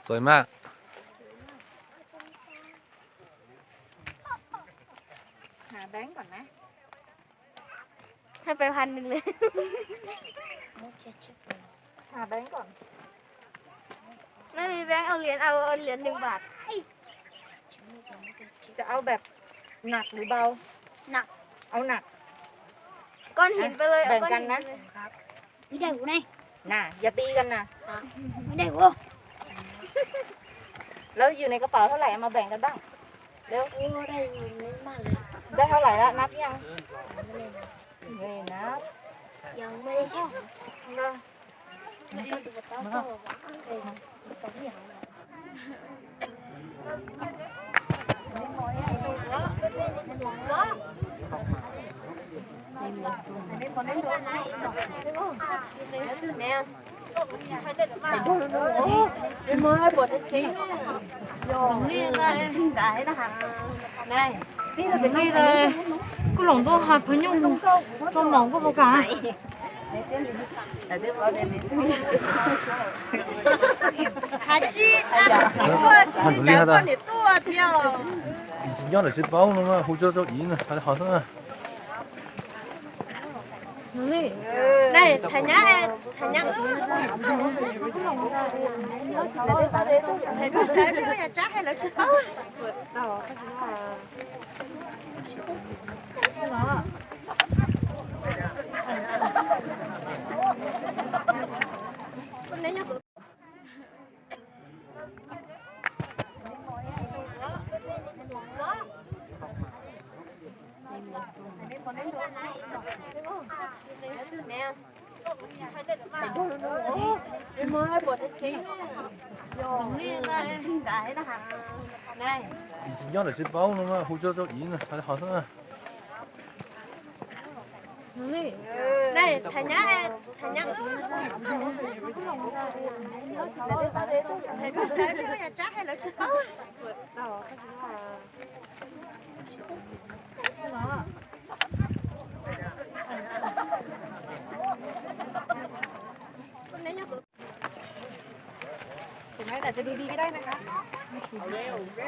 สวยมาก หาแบงก์ก่อนไหม ให้ไปพันหนึ่งเลย หาแบงก์ก่อน ไม่มีแบงก์ เอาเหรียญ เอา เอาเหรียญหนึ่งบาท จะเอาแบบหนักหรือเบา หนัก เอาหนัก ก้อนหินไปเลย เอาก้อนหินไปเลย แบ่งกันนะ ไม่ได้กูไง น่ะ อย่าตีกันนะ ไม่ได้กู แล้วอยู่ในกระเป๋าเท่าไหร่ เอามาแบ่งกันบ้าง เร็ว โอ้ ได้เงินไม่มากเลย ได้เท่าไหร่แล้ว นับยัง ไม่ได้นับ ไม่ได้นับ ยังไม่ได้นับ เหรอ ไม่ได้ดูโต๊ะก็วางเลย Kuv los ntuj has phaj nyuj tso mov kuj puas kam. Nyob lawm tsis paub no mas hu tso rau ib no hov xwb na. Thaj nyab, thaj nyab wb, hais rau Txhais Phij Yaj Tsab hais lawv tsis paub. Nyob lawm tsis paub no mas hu tso rau ib no hov xwb na. Thaj nyab, thaj nyab wb, hais rau Txhais Phij Yaj Tsab hais lawv tsis paub.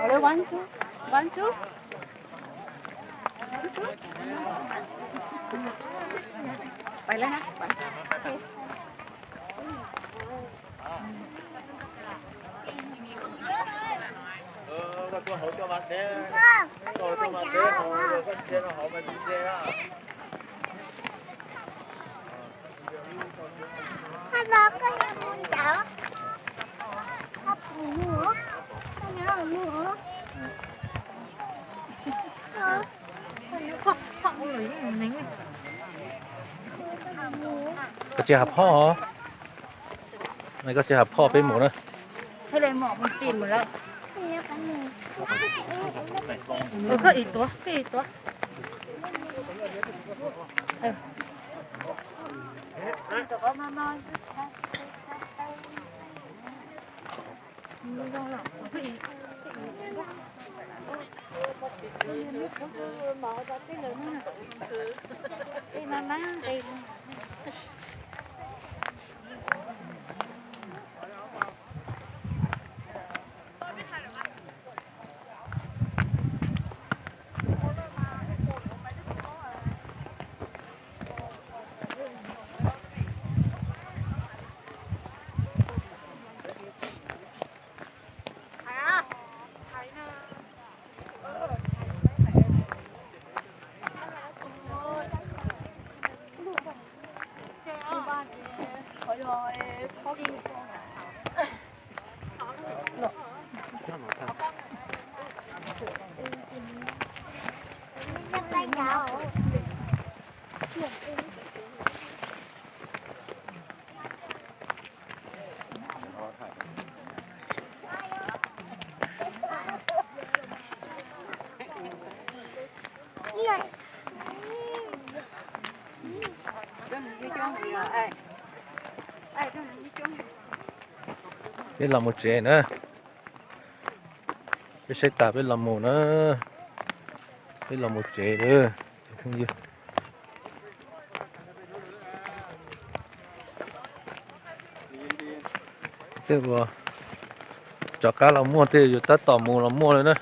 Alo, bán chú, bán chú. Bán chú. Phải lên ha. Con hổ cho bạn té. Con hổ cho bạn té, hổ rồi con chia nó hổ mà đi chia á. Hello, con nhớ muốn cháo. Hấp nữa. Con nhớ ở nữa. Koj tsis hab phoj os. Koj tsis hab phoj peb mus na. Koj ib tuav, koj ib tuav. Peb los mus tsev na. Peb saib tas peb los mus na. Peb los mus tsev lawm cov phooj ywg. Tej uas Rov qab los muaj tej, yus tab tom mus los muaj li na.